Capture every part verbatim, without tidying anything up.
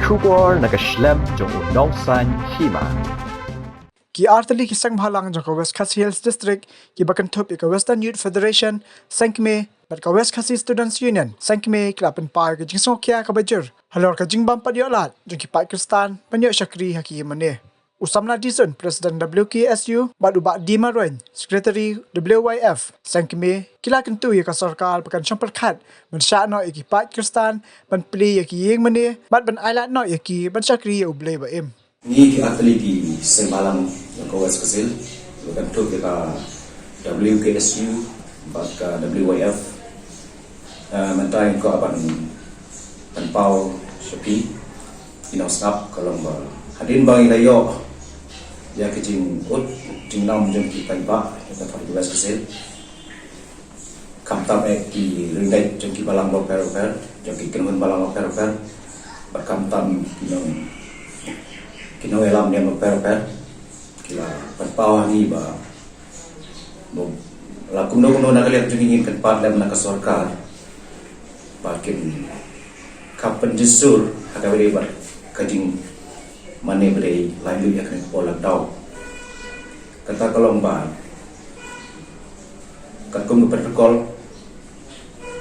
Khubor na ka shlem jong u nongsan hima. Ki artylli ki seng bhalang jong ka West Khasi Hills District, kiba kynthup ïa ka Western Youth Federation Sengkmie bad ka West Khasi Students Union Sengkmie, ki la pynpaw ïa ka jingsngewkhia kaba jur halor ka jingbym pat ïoh lad jong ki paid Khristan ban ïoh shakri ha ki ïing mane. U Samla Dizon, President W K S U, bad u Bah D Marwein, Secretary W Y F Sengkmie, ki la kyntu ïa ka sorkar ba kan shong pyrkhat ban shah noh ïa ki paid Khristan ban plie ïa ki ïing mane bad ban ailad noh ïa ki ban shakri ïa U Blei ba im. Ngi ki artylli ki seng bhalang jong ka West Khasi Hills, ba kynthup ïa ka W K S U bad ka W Y F, eh, mynta ngi kwah ban pynpaw sha phi ki nongsngap, ka long ba hadien ba ngi la ïoh ïa ka jingud jingnom jong ki paidbah ïa ka thong ka West Khasi Hills, khamtam eh ki riewngeit jong ki balang bapher bapher, jong ki kynhun balang bapher bapher, bad khamtam ki nong, ki nongïalam niam bapher bapher, ki la pynpaw ha ngi ba, ba la kumno kumno na ka liang jong ngi ngin kyrpad lem na ka sorkar ba kin kham pynjynjar ha kaba ïadei bad ka jingmane ba dei laitluid ha kane ka por lockdown. Kata ka long ba katkum ka protocol,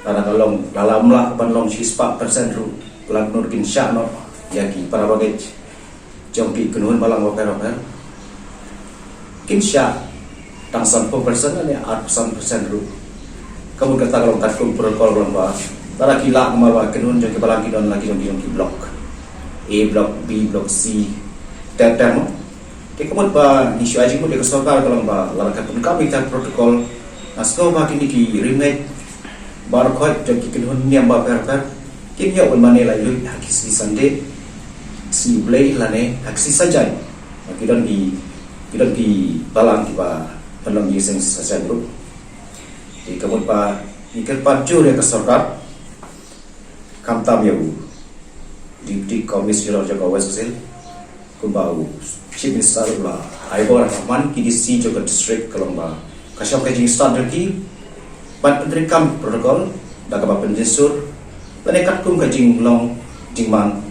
lada ka long, lada ym lah ban long shispah percent ruh, la kumno kin shah noh ïa ki para bangeit jong ki kynhun balang bapher bapher. Kin shah tang sanphew percent ne arphew san percent ruh. Ka mut kata ka long katkum protocol ka long ba lada ki lah, namar ba kynhun jong ki balang ki don la ki jong ki jong ki block, A block, B block, C, ter ter mo. Te ka mut ba ngi shu ai jingmut ïa ka sorkar ka long ba lada ka pyndonkam ïa ka protocol, nga sngew ba kine ki riewngeit baroh khoit jong ki kynhun niam bapher bapher kin ïoh ban mane laitluid ha ki sngi Sunday, sngi U Blei lane ha ki sngi Saitjaiñ. Ba ki don ki, ki don ki balang kiba pynlong ïa ki sngi Saitjaiñ ruh. Te ka mut ba ngi kyrpad jur ïa ka sorkar, khamtam ïa u Deputy Commissioner jong ka West Khasi Hills, kumba u Chief Minister u la ai bor ha man ki D C jong ka district ka long ba ka shong ka jingstad jong ki ban pyntreikam protocol da kaba pynjynjar lane katkum ka jinglong jingman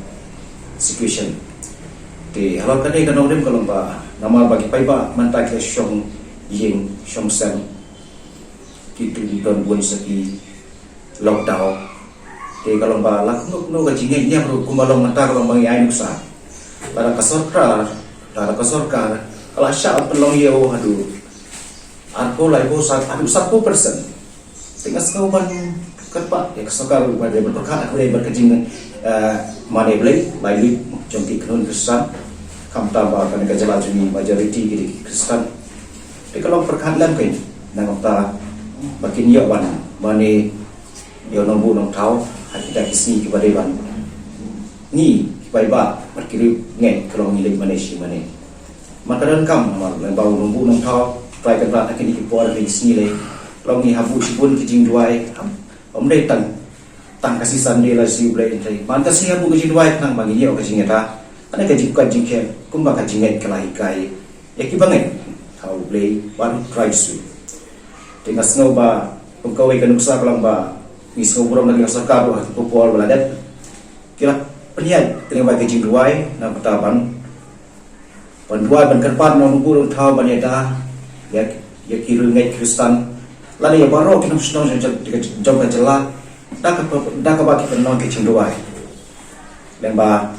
situation. Te halor kane ka nongrim ka long ba namar ba ki paidbah mynta ki la shong ïing shong sem, ki tu don bun sa ki lockdown. Te ka long ba la kumno kumno ka jingngeit niam ruh kumba long mynta ka long ba ngi ai nuksa. Lada ka sorkar, lada ka sorkar ka la shah pynlong ïa u haduh arphew, laiphew, san, haduh sanphew percent. Te nga sngew ban kyrpad ïa ka sorkar ruh ba dei ban pyrkhat ha kaba ïadei bad ka jing, eh, mane Blei, laitluid jong ki kynhun Khristan. Khamtam ba kane ka jylla jong ngi majority ki dei ki Khristan. Te ka long pyrkhat lem kein na ka bynta ba kin ïoh ban mane ïa u nongbuh nongthaw ha kita ki sngi kiba dei ban ngi ki paidbah bad ki riewngeit ka long ngi leit mane shi mane. Namar ka donkam, namar lem ba u nongbuh nongthaw u Trai Kynrad ha kine ki por, ha kine ki sngi lei, long ngi hap buh shibun ki jingduwai, ym dei tang tang ka sngi Sunday lane sngi U Blei, hynrei man ka sngi hap buh ki jingduwai khnang ba ngin ïoh ka jingïada, lane ka jingpyrkhat jingkheiñ kumba ka jingngeit ka la hikai ïa ki bangeit ha U Blei bad U Trai Jisu. Te nga sngew ba kum kawei ka nuksa ka long ba ngi sngew burom na ka sorkar ruh ha ki por ba la dep ki la pynïaid tang ba ka jingduwai na ka bynta ban, ban duwai ban kyrpad na u nongbuh nongthaw ban ïada ïa, ïa ki riewngeit Khristan lane ïa baroh ki nongshnong jong, jong, jong ka jylla da kaba, da kaba ki pynlong ka jingduwai. Lem ba,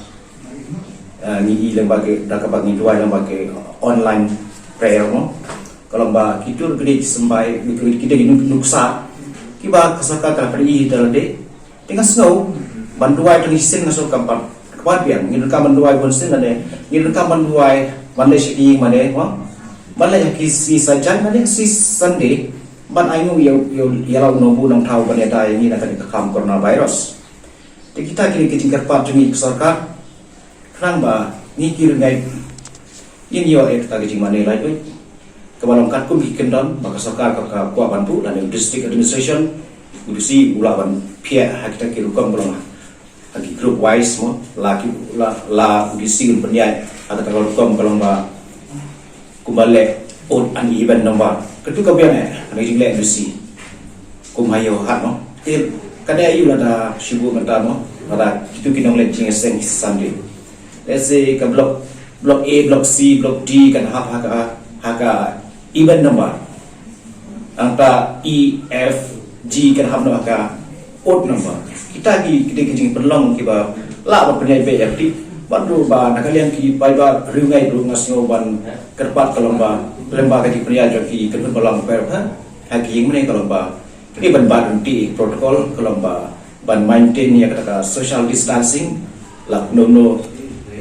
eh, ngi i lem ba ki, da kaba ngi duwai lem ba ki online prayer mo. Ka long ba kito ki dei ki symbai, ki, ki dei ki nuk-, nuksa kiba ka sorkar ka la pyni da lade. Te nga sngew ban duwai tang shisien nga sngew kam pat, kam pat biang. Ngi donkam ban duwai bun sien lane ngi donkam ban duwai ban leit sha ki ïing mane mo, ban leit ha ki sngi Saitjaiñ lane sngi Sunday, ban ainguh ïa, ïa, ïa la u nongbuh nongthaw ban ïada ïa ngi na kane ka kam coronavirus. Te kita ki dei ki jingkyrpad jong ngi ka sorkar khnang ba ngi ki riewngeit ngin ïoh ïa kata ka jingmane laitluid kaba long katkum ki kyndon ba ka sorkar ka, ka kwah ban buh, lane u district administration, u D C u lah ban phiah ha kita ki rukom ba long ha ki group wise mo, la ki, la, la u D C un pynïaid ha kata ka rukom ka long ba kumba leh odd and even number. Katu ka biang eh, ha ka jingleh D C. Kum ha ïew hat mo. Te ka dei aïu lada shu buh mynta mo, lada kitu ki nongleit jingïaseng Sunday. Let's say ka block, block A, block C, block D kan hap ha ka, ha ka even number. Hangta E, F, G kan hap noh ha ka odd number. Kita ki, kita ki jingpynlong kiba lah ban pynïaid beit ïa ka. Bad ruh ba na ka liang ki paidbah riewngeit ruh nga sngew ban kyrpad ka long ba lem bad ka jingpynïaid jong ki kynhun balang pyrshah ha ki ïing mane ka long ba kane ban bat ryntih protocol ka long ba ban maintain ïa kata ka social distancing, la kumno kumno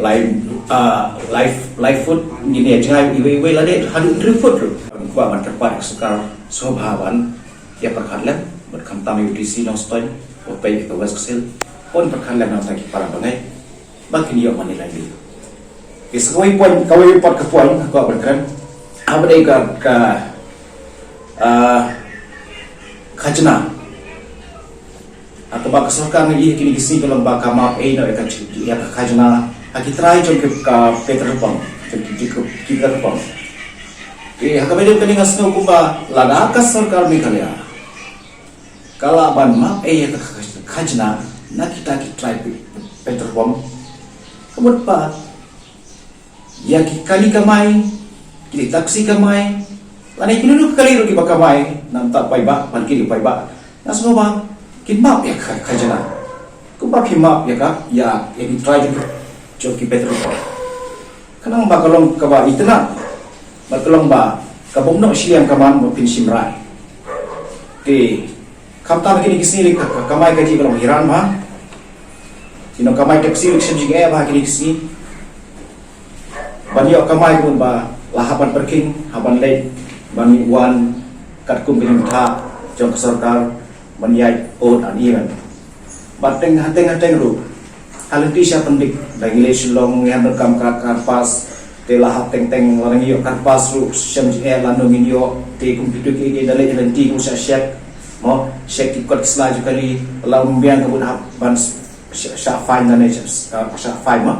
lai, ah, lai, lai foot, ngin ïa jngai iwei iwei lane haduh three foot ruh. Kwah ban kyrpad ïa ka sorkar sngewbha ban ïa pyrkhat lem bad khamtam ïa U D C Nongstoiñ, u peit ïa ka West Khasi Hills, pynpyrkhat lem na bynta ki para bangeit ba kin ïoh mane lai. Te sa kawei point, kawei pat ka point ha ka ban kren. Haba dei ka, ka, ah, khajna. Ha kaba ka sorkar ngi ïa kine ki sngi ka long ba ka map ei noh ïa ka, ïa ka khajna ha ki trai jong ki, ka petrol pump, jong ki, ki, ki petrol pump. Te ha kaba dei kane nga sngew kumba lada ka sorkar Meghalaya ka lah ban map ei ïa ka khajna na kita ki trai pe-, petrol pump, ka mut ba ïa ki kali kamai, ki taxi kamai, lane kino kino ki kali ruh kiba kamai na bynta paidbah, ban kit ïa paidbah, nga sngew ba kin map ïa ka khajna. Kumba ki map ïa ka, ïa, ïa ki trai jong, jong ki petrol pump. Khnang ba ka long kaba itynnad, ba ka long ba ka bym noh shiliang kamai ba phin shim rai. Te khamtam kine ki sngi ka, ka kamai kajih ka long hiran bha. Ki nongkamai taxi ruh ki shem jingeh bha kine ki sngi ban ïoh kamai, kumba la hap ban pyrkhing, hap ban leit ban mih wan katkum ka jingbatai jong ka sorkar ban ïaid odd and even. Bad teng hateng hateng ruh ha lynti sha pyndik, da ngi leit Shillong ngi hap donkam ka card pass, te la hap teng teng, lada ngi ïoh card pass ruh shem jingeh lano ngin ïoh. Te kum kito ki, ki da leit ha lynti kum sha check, mo, check ki kot ki sla jong kali, la ym biang ka bun hap ban shah, shah fine lane shah, shah fine, mo.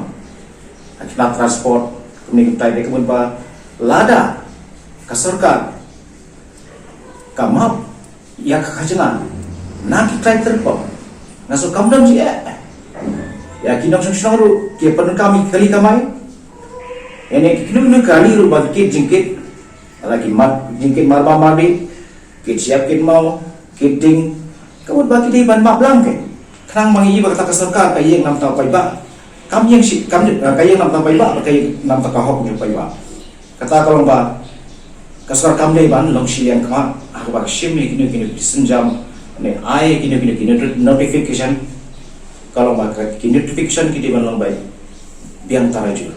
Ha ki na transport kumne kumtai. Te ka mut ba lada ka sorkar ka map ïa ka khajna na ki trai petrol pump, nga sngew kam don jingeh. Ïa ki nongshong shnong ruh ki pyndonkam ïa ki kali kamai. Ïa ne ki kino kino kali ruh ba ki kit jingkit, la ki mat jingkit marbam mardih, kit shyiap kit maw, kit ding, ka mut ba ki dei ban map lang ki. Khnang ba ngi ïohi ba kata ka sorkar ka ïeng na bynta paidbah. Kam ïeng shi, kam, ka ïeng na bynta paidbah, ka ïeng na bynta ka hok jong paidbah. Kata ka long ba ka sorkar kam dei ban long shiliang kamai ha kaba ka shim ïa kino kino ki synjam ne ai kino kino ki noti-, notification. Ka long ba ka, ki notification ki dei ban long ba biang tarajur.